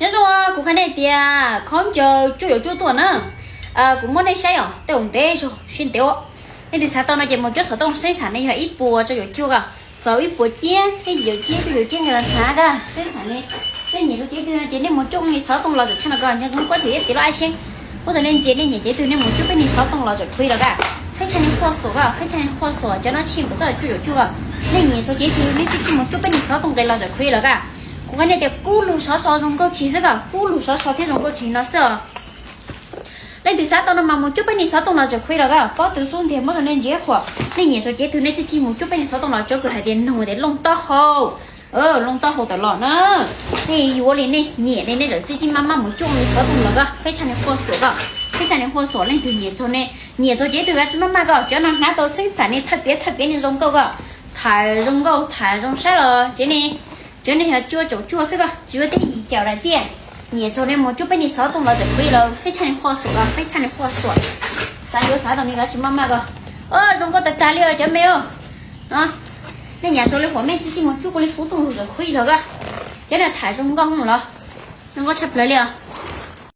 Nyob zoo, kuv qhia nej tias khaub ncaws cuaj caum cuaj tuaj na. Kuv muab nej saib os, tej zaum ntev zog sib ntev. Nej twg xav tau no ces mus cuab xov tooj, xeeb xam ne yog ib puas rau caum cuaj ko, txaus ib puas ciab thiab yim caum ciab, cuaj caum ciab nqe los hnav ko. Xeeb xam ne nej nyiam rau cev twg ces nej mus cuab peb ni xov tooj los tawm tshaj no ko, nyob zoo kuab txiv ib txiv loj ab xeeb. Muab tus nej ntsia nej nyiam cev twg nej mus cuab peb ni xov tooj los tawm khuv los ko. Pheb tshaj ni quaj xuam ko, pheb tshaj ni quaj xuam, cov no tshij npaum toj cuaj caum cuaj ko. Nej nyiam txog cev twg nej txij txij mus cuab peb ni xov tooj nqe los tawm khuv los ko. Kuv qhia nej tias kub lug sov so zoo nkauj tshig xwb ko, kub lug sov so thiab zoo nkauj tshig no xwb os. Leej twg xav tau no mas mus cuab peb ni xov tooj los tawm khuv los ko, pob tw xub ntiag muab rau nej ntsia qhuas. Nej nyiam txog cev twg nej txij txij mus cuab peb ni xov tooj los, cov kws hais tias noog tias looj taub hau, looj taub hau tawm los na. Nej yuav li nej nyiam li nej txawm txij txij maj maj mus cuab li xov tooj los ko, pheb tshaj ni quaj xuam ko. Pheb tshaj ni quaj xuam, leej twg nyiam txog ne, nyiam txog cev twg kav tsij maj maj ko, cov no hnav tau xeeb xam ne thawj piav thawj piav ni zoo nkauj ko. Tham zoo nkauj tham zoo saib los cev ne, cov ne yog cuaj caum cuaj xwb ko, tsis ua teb yim caum daim tiaj. Nyiam txog ne mus cuab peb ni xov tooj los tawm khuv los, pheb tshaj ni quaj xuam ko, pheb tshaj ni quaj xuam. Xav yuav xav tau ne kav tsij maj maj ko. Zoo nkauj tag tag li os cov me. Nej nyiam txog li huam mej txij txij mus cuab kuv li xov tooj los tawm khuv los ko. Cov no tham zoo nkauj los, zoo nkauj tshaj plaws li os.